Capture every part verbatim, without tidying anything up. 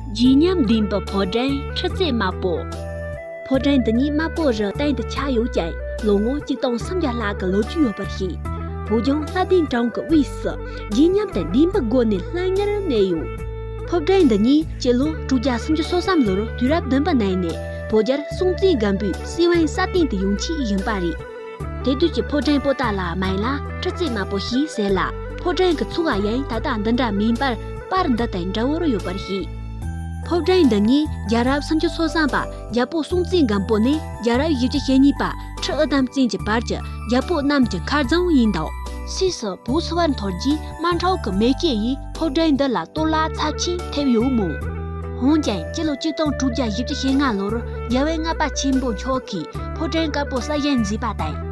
བརྗིད་ཉམས་ལྡན་པའི་ཕོ་བྲང་ཁྲི་རྩེ་དམར་པོ། ཕོ་བྲང་འདི་ཉིད་དམར་པོ་རུ་གཏན་དུ་ཆགས་ཡོད་ཀྱང་ལོ་ངོ་ཆིག་སྟོང་སུམ་བརྒྱ་ལྷག་གི་ལོ་རྒྱུས་ཡོད་པར་བཤད། བོད་ལྗོངས་ལྷ་ལྡན་གྲོང་གི་དབུས་སུ་བརྗིད་ཉམས་དང་ལྡན་པའི་སྒོ་ནས་ལྷང་ངེར་གནས་ཡོད། ཕོ་བྲང་འདི་ཉིད་སྤྱི་ལོ་དྲུག་བརྒྱ་སུམ་ཅུ་སོ་གསུམ་ལོར་དུས་རབས་བདུན་པའི་ནང་ནས་བོད་རྒྱལ་སྲོང་བཙན་སྒམ་པོས་སྲིད་དབང་སྲ་བརྟན་དུ་ཡོང་ཆེད་བཞེངས་པ་རེད། དེ་དུས་ཀྱི་ཕོ་བྲང་པོ་ཏཱ་ལ་མན་ལ་ཁྲི་རྩེ་དམར་པོ་ཞེས་ཟེར་ལ། ཕོ་བྲང་གི་ཚུགས་ཀ་ཡང་ད་ལྟ་འདི་འདྲ་མིན་པར་པར་འདི་དང་འདྲ་བོར་ཡོད་པར་བཤད། ཕོ་བྲང་འདི་ཉིད་རྒྱལ་རབས་སུམ་ཅུ་སོ་གསུམ་པ་རྒྱལ་པོ་སྲོང་བཙན་སྒམ་པོ་ནས་རྒྱལ་རབས་བཞི་བཅུ་ཞེ་གཉིས་པ་ཁྲི་ཨུ་དམ་བཙན་གྱི་བར་གྱི་རྒྱལ་པོ་རྣམས་ཀྱི་མཁར་རྫོང་ཡིན་འདུག། ཕྱིས་སུ་བོད་སིལ་བུར་འཐོར་རྗེས་དམག་འཁྲུག་གི་མེ་ལྕེ་ཡིས་ཕོ་བྲང་འདི་ལ་གཏོར་བརླག་ཚབས་ཆེན་ཐེབས་ཡོད་མོད། འོན་ཀྱང་སྤྱི་ལོ་ཆིག་སྟོང་དྲུག་བརྒྱ་བཞི་བཅུ་ཞེ་ལྔ་ལོར་རྒྱལ་བའི་ལྔ་པ་ཆེན་པོ་མཆོག་གིས་ཕོ་བྲང་དཀར་པོ་གསར་བཞེངས་མཛད་པ་དང་།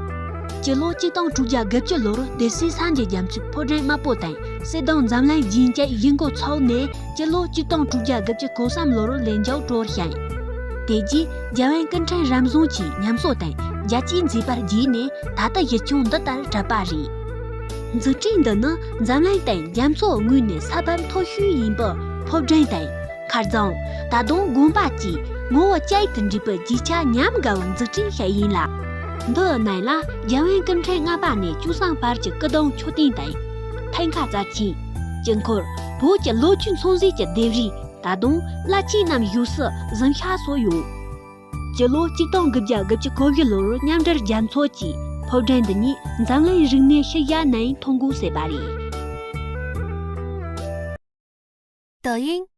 སྤྱི་ལོ་ཆིག་སྟོང་དྲུག་བརྒྱ་དགུ་བཅུ་ལོར་སྡེ་སྲིད་སངས་རྒྱས་རྒྱ་མཚོས་ཕོ་བྲང་དམར་པོ་དང་གསེར་སྡོང་འཛམ་གླིང་རྒྱན་བཅས་བཞེངས་འགོ་ཚུགས་ནས་སྤྱི་ལོ་ཆིག་སྟོང་དྲུག་བརྒྱ་དགུ་བཅུ་གོ་གསུམ་ལོར་ལེགས་མཇུག་གྲོལ་ཞིང་། དེ་རྗེས་རྒྱལ་བའི་སྐུ་ཕྲེང་རབ་བྱུང་གིས་ཉམས་གསོ་དང་རྒྱ་སྐྱེད་མཛད་པར་བརྒྱུད་ནས་ད་ལྟ་གཞི་ཁྱོན་འདི་ལྟར་གྲུབ་པ་རེད། འཛུགས་སྐྲུན་འདི་ནི་འཛམ་གླིང་སྟེང་རྒྱ་མཚོའི་ངོས་ནས་ས་བབ་མཐོ་ཤོས་ཡིན་པའི་ཕོ་བྲང་དང་མཁར་རྫོང་། ད་དུང་དགོན་པ་བཅས་ངོ་བོ་གཅིག་ཏུ་འདྲེས་པའི་རྒྱུ་ཆ་མཉམ་འགའ་བོ་འཛུགས་སྐྲུན་བྱས་ཡིན་ལ། འདིའི་ནང་ལ་རྒྱལ་བའི་སྐུ་ཕྲེང་ལྔ་པ་ནས་བཅུ་གསུམ་བར་གྱི་སྐུ་གདུང་མཆོད་རྟེན་དང་། ཐང་ཁ་རྩ་ཆེན། དཀྱིལ་འཁོར། བོད་ཀྱི་ལོ་རྒྱུས་མཚོན་བྱེད་ཀྱི་ལྡེབས་རིས། ད་དུང་བླ་ཆེན་རྣམས་བཞུགས་སའི་གཟིམ་ཤག་སོགས་ཡོད། སྤྱི་ལོ་ཆིག་སྟོང་དགུ་བརྒྱ་དགུ་བཅུ་གོ་བཞི་ལོར་མཉམ་འབྲེལ་རྒྱལ་ཚོགས་ཀྱིས་ཕོ་བྲང་འདི་ཉིད་འཛམ་གླིང་རིག་གནས་ཤུལ་བཞག་ནང་ཐོན་དགོས་ཟེར་བ་རེད། 抖音